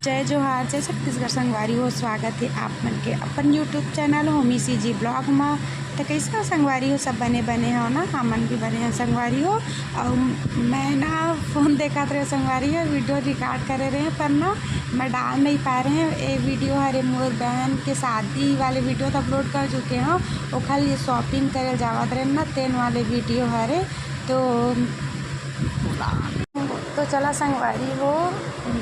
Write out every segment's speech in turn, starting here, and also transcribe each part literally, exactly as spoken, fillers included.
जय जोहार, जय छत्तीसगढ़ संगवारी हो। स्वागत हे आप मन के अपन YouTube channel Homi CG blog म। त कइसे हो संगवारी हो? सब बने बने हो ना? हमन भी बने हन संगवारी हो। अउ मैं ना फोन देखत रहे संगवारी हो, वीडियो रिकॉर्ड करे रहे, पर ना मैं डाल नहीं पाए रहे। ए वीडियो हरे मोर बहन के शादी वाले वीडियो तो अपलोड कर चुके हो, ओखर लिए शॉपिंग करे जावत रहे ना, तेन वाले वीडियो हरे। तो तो चला संगवारी हो,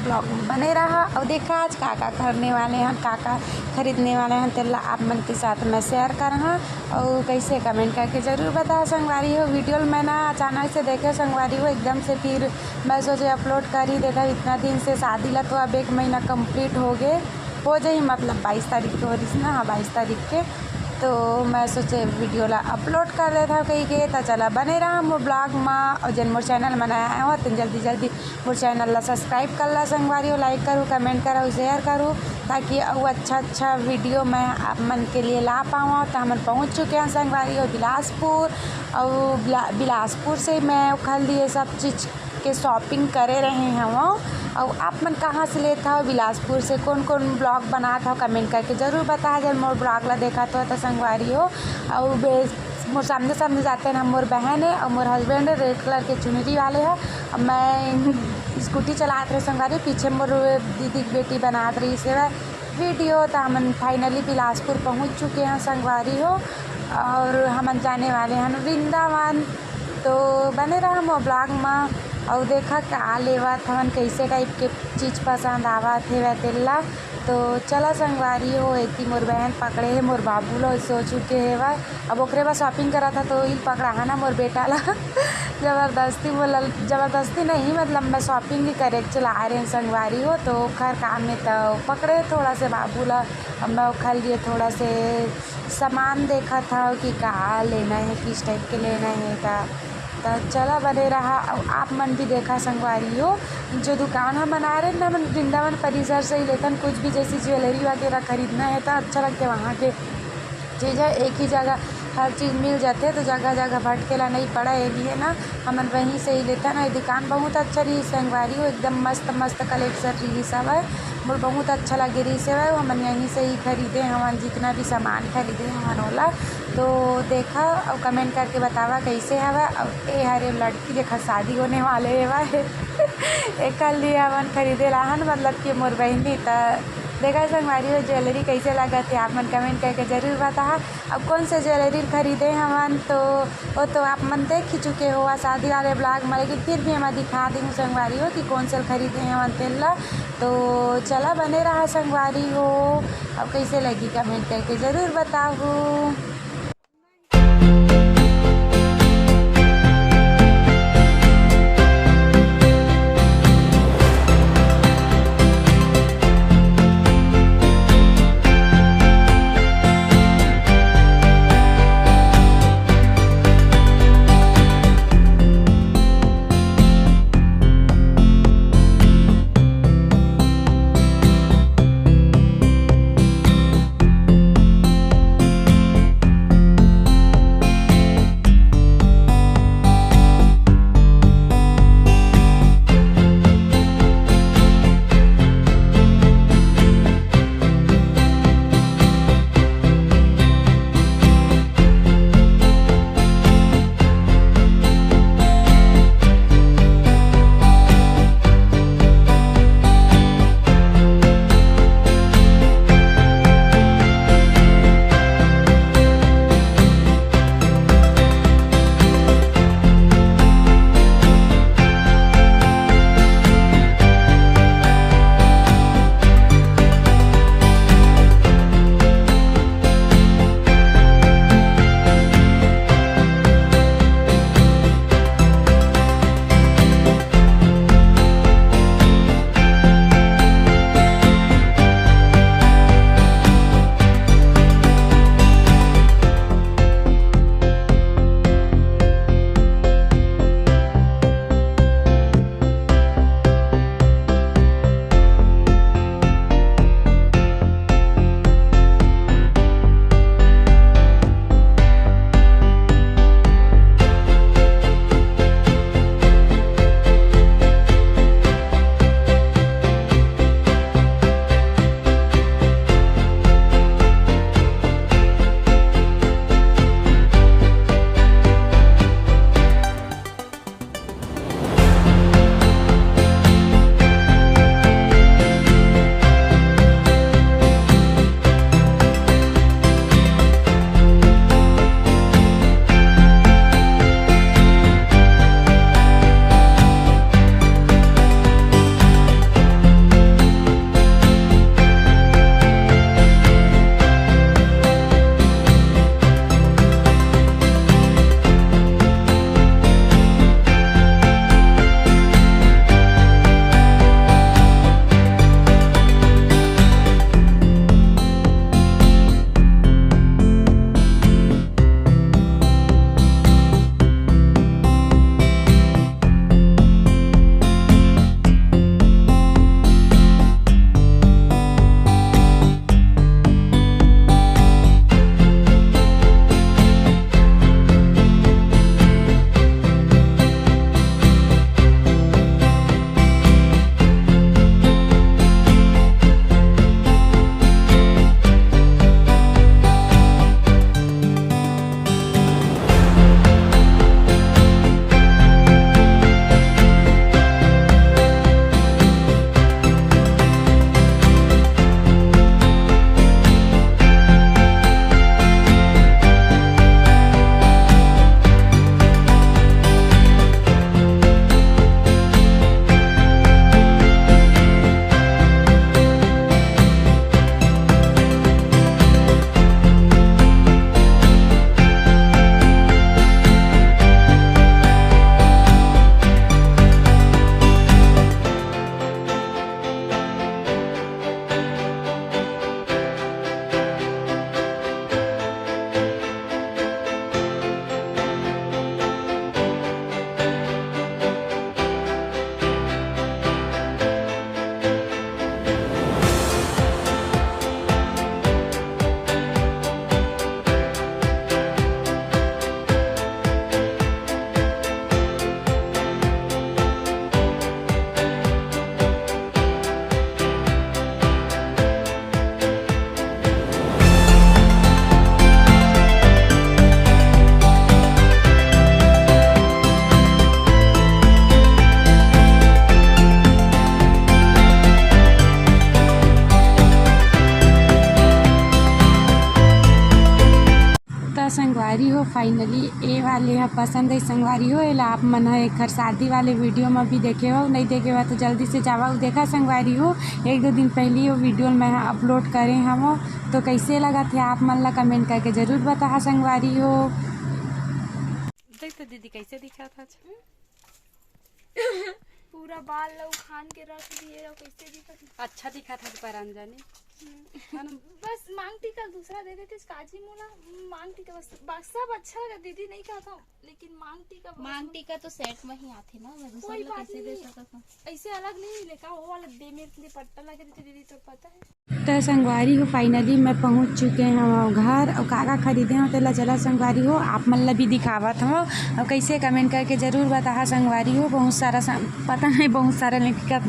ब्लॉग में बने रहा। अउ देखा आज का का करने वाले हैं, का का खरीदने वाले हैं, तेला आप मन के साथ मैं शेयर करहा। अउ कइसे, कमेंट करके जरूर बता संगवारी हो। वीडियो ल मैं ना अचानक से देखे संगवारी हो, एकदम से फिर मैं सोचे अपलोड कर ही देता। इतना दिन से शादी ला तो अब एक महीना कंप्लीट हो गए, हो जाही, मतलब बाईस तारीख के हो रही ना, हाँ बाईस तारीख के। तो मैं सोचे वीडियो ला अपलोड कर देता हूँ कही के। तो चला बने रहा मोर ब्लॉग मा, और जन मोर चैनल म नया आए हो तो जल्दी जल्दी मोर चैनल ला सब्सक्राइब कर ला संगवारी हो, लाइक करू, कमेंट करू, शेयर करू, ताकि अउ अच्छा अच्छा वीडियो मैं आप मन के लिए ला पाऊँ। तो हमन पहुँच चुके हैं संगवारी हो बिलासपुर, और बिला-, बिलासपुर से मैं ओखर लिए सब चीज़ के शॉपिंग करे रहे हवं। अउ आप मन कहाँ से लेत हव बिलासपुर से, कौन कौन ब्लॉग बनात हव, कमेंट करके जरूर बता। जब मोर ब्लॉग ला देखत हो तो संगवारी हो, अउ बे-, मोर सामने सामने जाते हैं, मोर बहन है और मोर हस्बैंड है, रेड कलर के चुनरी वाले है। अब मैं स्कूटी चलात रहे संगवारी, पीछे मोर दीदी की बेटी बनात रही से वीडियो। तो हमन फाइनली बिलासपुर पहुंच चुके हैं संगवारी हो, और हमन जाने वाले हैं वृंदावन। तो बने रहा मोर ब्लॉग मा, और देखा का लेवत हवन, कैसे टाइप के चीज़ पसंद आवत हे वह तेला। तो चला संगवारी हो, एती मोर बहन पकड़े हे मोर बाबू ला, सो चुके हे वह। अब ओकरे बर शॉपिंग करत हा, तो इल पकड़ा है ना मोर बेटा ला। जबरदस्ती बोला, जबरदस्ती नहीं, मतलब मैं शॉपिंग ही करे चला रहे हैं संगवारी हो, तो ओखर काम में तो पकड़े थोड़ा से बाबू ला। अब मैं ओखर लिए थोड़ा से सामान देखत हव कि का लेना है, किस टाइप के लेना है। त त चला बने रहा। अउ आप मन भी देखा संगवारी हो, जो दुकान हमन आए रहे ना, हमन वृंदावन परिसर से ही लेथन। कुछ भी जैसे ज्वेलरी वगैरह खरीदना है तो अच्छा लगते वहाँ के चीज़ है, एक ही जगह हर चीज़ मिल जाते, तो जगह जगह भटकेला नहीं पड़ा। ये लिए ना हमन वहीं से ही लेथन। ये दुकान बहुत अच्छा रही संगवारी हो, एकदम मस्त मस्त कलेक्शन रही सब है। मोर बहुत अच्छा लगे रही से, हमन यहीं से ही खरीदे हमन, जितना भी सामान खरीदे हमन ओला। तो देखा और कमेंट करके बतावा कैसे हवा। और ए हरे लड़की देखा शादी होने वाले हवा। एकर लिए हमन खरीदे लाहन, मतलब कि मोर बहिनी। त देखा संगवारी हो ज्वेलरी कैसे लगत है, आप मन कमेंट करके जरूर बताहा। अब कौन से ज्वेलरी खरीदे हमन, तो वो तो आप मन देख ही चुके हो शादी वाले ब्लॉग में, लेकिन फिर भी मैं दिखा दी हूँ संगवारी हो कि कौन से खरीदे हमन तेल ला। तो चला बने रहा संगवारी हो, अब कैसे लगी कमेंट करके जरूर बताओ। तो finally ए वाले ह पसंद है संगवारी हो। एला आप मन ह एखर शादी वाले वीडियो में भी देखे हो, नहीं देखे हो तो जल्दी से जावा अउ देखा संगवारी हो। एक दो दिन पहली वो वीडियो मैं ह अपलोड करे हवं, तो कैसे लगा थे आप मन ला कमेंट करके जरूर बताहा संगवारी हो। देख तो दीदी कैसे दिखा था। पूरा बाल ला उखान के रख दिए और कैसे दिखत है? अच्छा दिखा था परान जानी। हम्म। है ना? बस मांग टीका दूसरा दे देते काजी मोला। मांग टीका बस, बस सब अच्छा लगा दीदी, नहीं कहा था, लेकिन मांग टीका बस मांग टीका तो सेट में ही आथे ना, मैं दूसरा कोई ला बात कैसे दे नहीं। सकत हूँ? ऐसे अलग नहीं मिले का? वो वाला दे, मेरे लिए पट्टा लगे देते दीदी, तो पता है। त संगवारी हो, finally मैं पहुँच चुके हवं घर। अउ का का खरीदे हवं तेला चला संगवारी हो, आप मन ला भी दिखावत हवं। अउ कैसे, कमेंट करके जरूर बताहा संगवारी हो। बहुत सारा सा-, पता नहीं, बहुत सारा लेके का,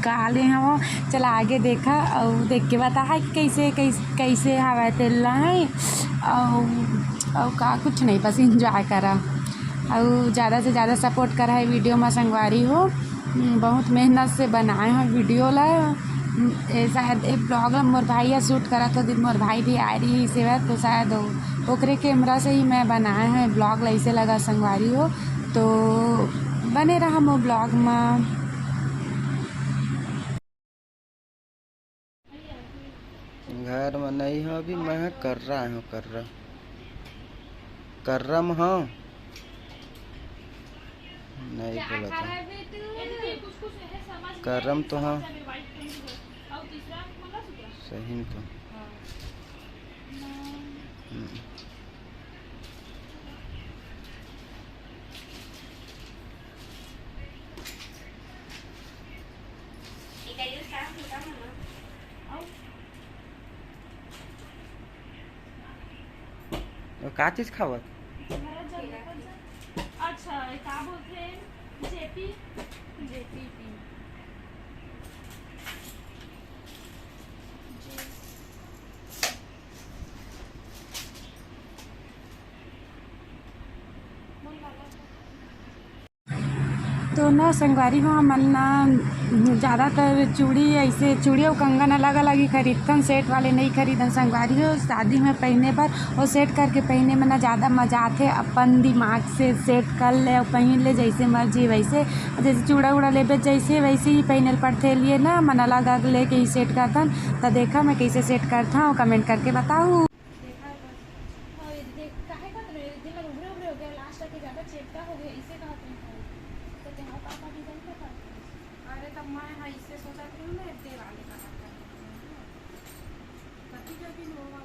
का ले हवं। चला आगे देखा अउ देख के बताहा कि कैसे, कैसे, कैसे हवय तेला है। अउ, अउ का, कुछ नहीं, बस enjoy करा अउ ज़्यादा से ज़्यादा support करा है वीडियो में संगवारी हो। हम्म, बहुत मेहनत से बनाए हैं वीडियो ला। हम्म, ए, शायद ए ब्लॉग ला मोर भाई या शूट करा था, दिन मोर भाई भी आए रही इसे बात, तो शायद ओ-, ओकरे कैमरा से ही मैं बनाए हैं ब्लॉग ला। इसे लगा संगवारी हो तो बने रहा मोर ब्लॉग में। घर में नहीं हो अभी, मैं कर्रा आए हूँ, कर्रा। कर्रा में हो? नहीं बोला था। कर्रा में तो हो। सही में तो। हम्म। वो का चीज खावत? अच्छा, ये का बोलथे? जेपी। जेपी पी। तो ना संगवारी हो, हमन ना ज़्यादातर चूड़ी, ऐसे चूड़ी अउ कंगन अलग-अलग ही खरीदथन, सेट वाले नहीं खरीदन संगवारी हो। शादी में पहने बर अउ सेट करके पहने में ना ज़्यादा मज़ा आथे। अपन दिमाग से सेट कर ले अउ पहन ले जैसे मर्जी वैसे। जैसे चूड़ा उड़ा लेबे जैसे वैसे ही पहने ल पड़थे, लिए ना हमन अलग-अलग लेके ही सेट करथन। त देखा मैं कैसे सेट करथन, कमेंट करके बताहू। देखा है बस। हाँ, ये देख, काहे का तो नहीं, दिमाग उभरे उभरे हो गया, लास्ट आके ज्यादा चेपटा हो गया, इसे कहा तुम खाओ। तो तेरा पापा भी गंदा था। अरे, तब मैं, हाँ, इससे सोचा कि मैं तेल आने का था। कभी कभी नोवा